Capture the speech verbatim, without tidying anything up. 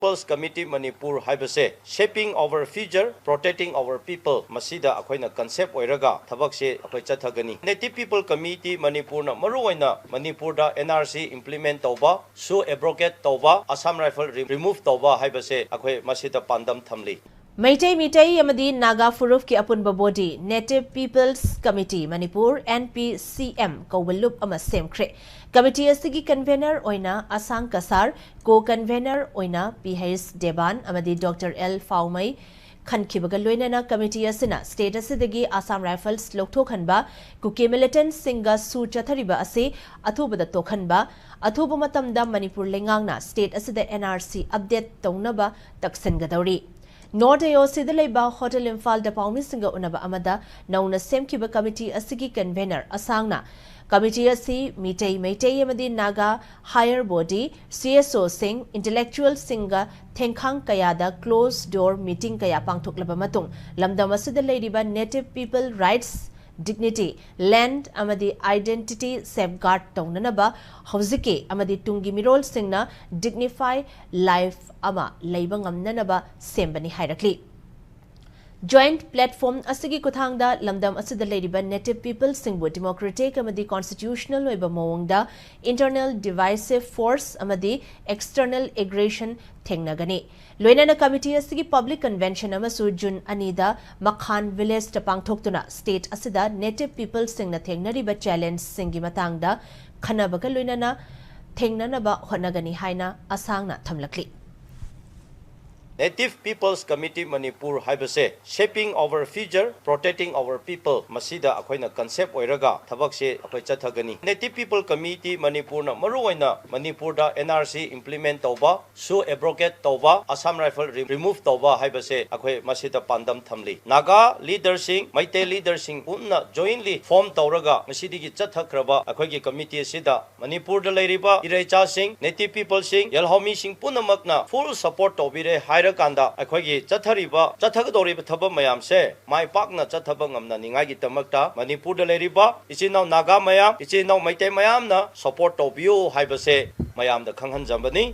People's Committee Manipur ꯍꯥꯏꯕꯁꯦ Shaping Our Future, Protecting Our People, ꯃꯁꯤꯗ ꯑꯩꯈꯣꯏꯅ concept ꯑꯣꯏꯔꯒ ꯊꯕꯛꯁꯦ ꯑꯩꯈꯣꯏ ꯆꯠꯊꯒꯅꯤ꯫ Native People Committee ꯃꯅꯤꯄꯨꯔꯅ ꯃꯔꯨꯑꯣꯏꯅ ꯃꯅꯤꯄꯨꯔꯗ N R C implement ꯇꯧꯕ, ꯁꯨ abrogate ꯇꯧꯕ, Assam Rifle re-, remove ꯇꯧꯕ ꯍꯥꯏꯕꯁꯦ ꯑꯩꯈꯣꯏ ꯃꯁꯤꯗ ꯄꯥꯟꯗꯝ ꯊꯝꯂꯤ꯫ ꯃꯩꯇꯩ ꯃꯤꯇꯩ ꯑꯃꯗꯤ ꯅꯥꯒꯥ ꯐꯨꯔꯨꯞꯀꯤ ꯑꯄꯨꯟꯕ body Native People's Committee Manipur, N P C M, ꯀꯧꯕ ꯂꯨꯞ ꯑꯃ ꯁꯦꯝꯈ꯭ꯔꯦ꯫ Committee ꯑꯁꯤꯒꯤ convener ꯑꯣꯏꯅ ꯑꯁꯥꯡ ꯀꯁꯥꯔ, co-convener ꯑꯣꯏꯅ P H ꯗꯦꯕꯥꯟ ꯑꯃꯗꯤ Doctor L ꯐꯥꯎꯃꯩ ꯈꯟꯈꯤꯕꯒ ꯂꯣꯏꯅꯅ committee ꯑꯁꯤꯅ state ꯑꯁꯤꯗꯒꯤ Assam Rifles ꯂꯧꯊꯣꯛꯍꯟꯕ, ꯀꯨꯀꯤ militantꯁꯤꯡꯒ ꯁꯨ ꯆꯠꯊꯔꯤꯕ ꯑꯁꯤ ꯑꯊꯨꯕꯗ ꯇꯣꯛꯍꯟꯕ, ꯑꯊꯨꯕ ꯃꯇꯝꯗ ꯃꯅꯤꯄꯨꯔ ꯂꯩꯉꯥꯛꯅ state ꯑꯁꯤꯗ N R C update ꯇꯧꯅꯕ ꯇꯛꯁꯤꯟꯒꯗꯧꯔꯤ꯫ North A O Cꯗ ꯂꯩꯕ Hotel ꯏꯝꯐꯥꯜꯗ ꯄꯥꯎꯃꯤꯁꯤꯡꯒ ꯎꯅꯕ ꯑꯃꯗ ꯅꯧꯅ ꯁꯦꯝꯈꯤꯕ committee ꯑꯁꯤꯒꯤ convener ꯑꯁꯥꯡꯅ committee ꯑꯁꯤ ꯃꯤꯇꯩ, ꯃꯩꯇꯩ ꯑꯃꯗꯤ Naga higher body, C S Oꯁꯤꯡ, intellectualꯁꯤꯡꯒ ꯊꯦꯡꯈꯥꯡ ꯀꯌꯥꯗ closed door meeting ꯀꯌꯥ ꯄꯥꯡꯊꯣꯛꯂꯕ ꯃꯇꯨꯡ, ꯂꯝꯗꯝ ꯑꯁꯤꯗ ꯂꯩꯔꯤꯕ native people rights, dignity, land ꯑꯃꯗꯤ identity safeguard ꯇꯧꯅꯅꯕ, ꯍꯧꯖꯤꯛꯀꯤ ꯑꯃꯗꯤ ꯇꯨꯡꯒꯤ ꯃꯤꯔꯣꯜꯁꯤꯡꯅ dignify life ꯑꯃ ꯂꯩꯕ ꯉꯝꯅꯅꯕ ꯁꯦꯝꯕꯅꯤ ꯍꯥꯏꯔꯛꯂꯤ꯫ Joint platform ꯑꯁꯤꯒꯤ ꯈꯨꯠꯊꯥꯡꯗ ꯂꯝꯗꯝ ꯑꯁꯤꯗ ꯂꯩꯔꯤꯕ native peopleꯁꯤꯡꯕꯨ democratic ꯑꯃꯗꯤ constitutional ꯑꯣꯏꯕ ꯃꯑꯣꯡꯗ internal divisive force ꯑꯃꯗꯤ external aggression ꯊꯦꯡꯅꯒꯅꯤ꯫ ꯂꯣꯏꯅꯅ committee ꯑꯁꯤꯒꯤ public convention ꯑꯃꯁꯨ June ꯑꯅꯤꯗ ꯃꯈꯥꯟ villageꯇ ꯄꯥꯡꯊꯣꯛꯇꯨꯅ state ꯑꯁꯤꯗ native peopleꯁꯤꯡꯅ ꯊꯦꯡꯅꯔꯤꯕ challengeꯁꯤꯡꯒꯤ ꯃꯇꯥꯡꯗ ꯈꯟꯅꯕꯒ ꯂꯣꯏꯅꯅ ꯊꯦꯡꯅꯅꯕ ꯍꯣꯠꯅꯒꯅꯤ ꯍꯥꯏꯅ ꯑꯁꯥꯡꯅ ꯊꯝꯂꯛꯂꯤ꯫ Native People's Committee ꯃꯅꯤꯄꯨꯔ ꯍꯥꯏꯕꯁꯦ Shaping Our Future, Protecting Our People, ꯃꯁꯤꯗ ꯑꯩꯈꯣꯏꯅ concept ꯑꯣꯏꯔꯒ ꯊꯕꯛꯁꯦ ꯑꯩꯈꯣꯏ ꯆꯠꯊꯒꯅꯤ꯫ Native People Committee ꯃꯅꯤꯄꯨꯔꯅ ꯃꯔꯨꯑꯣꯏꯅ ꯃꯅꯤꯄꯨꯔꯗ N R C implement ꯇꯧꯕ, ꯁꯨ abrogate ꯇꯧꯕ, Assam Rifle re-, remove ꯇꯧꯕ ꯍꯥꯏꯕꯁꯦ ꯑꯩꯈꯣꯏ ꯃꯁꯤꯗ ꯄꯥꯟꯗꯝ ꯊꯝꯂꯤ꯫ ꯅꯥꯒꯥ leaderꯁꯤꯡ, ꯃꯩꯇꯩ leaderꯁꯤꯡ ꯄꯨꯟꯅ jointly form ꯇꯧꯔꯒ ꯉꯁꯤꯗꯒꯤ ꯆꯠꯊꯈ꯭ꯔꯕ ꯑꯩꯈꯣꯏꯒꯤ committee ꯑꯁꯤꯗ ꯃꯅꯤꯄꯨꯔꯗ ꯂꯩꯔꯤꯕ ꯏꯔꯩꯆꯥꯁꯤꯡ, native peopleꯁꯤꯡ, ꯌꯦꯜꯍꯧꯃꯤꯁꯤꯡ ꯄꯨꯝꯅꯃꯛꯅ full support ꯇꯧꯕꯤꯔꯦ ꯍꯥꯏꯔꯀꯥꯟꯗ ꯑꯩꯈꯣꯏꯒꯤ ꯆꯠꯊꯔꯤꯕ, ꯆꯠꯊꯒꯗꯧꯔꯤꯕ ꯊꯕꯛ ꯃꯌꯥꯝꯁꯦ ꯃꯥꯏ ꯄꯥꯛꯅ ꯆꯠꯊꯕ ꯉꯝꯅꯅꯤꯡꯉꯥꯏꯒꯤꯗꯃꯛꯇ ꯃꯅꯤꯄꯨꯔꯗ ꯂꯩꯔꯤꯕ ꯏꯆꯤꯟ ꯏꯅꯥꯎ ꯅꯥꯒꯥ ꯃꯌꯥꯝ, ꯏꯆꯤꯟ ꯏꯅꯥꯎ ꯃꯩꯇꯩ ꯃꯌꯥꯝꯅ support ꯇꯧꯕꯤꯌꯨ ꯍꯥꯏꯕꯁꯦ ꯃꯌꯥꯝꯗ ꯈꯪꯍꯟꯖꯕꯅꯤ꯫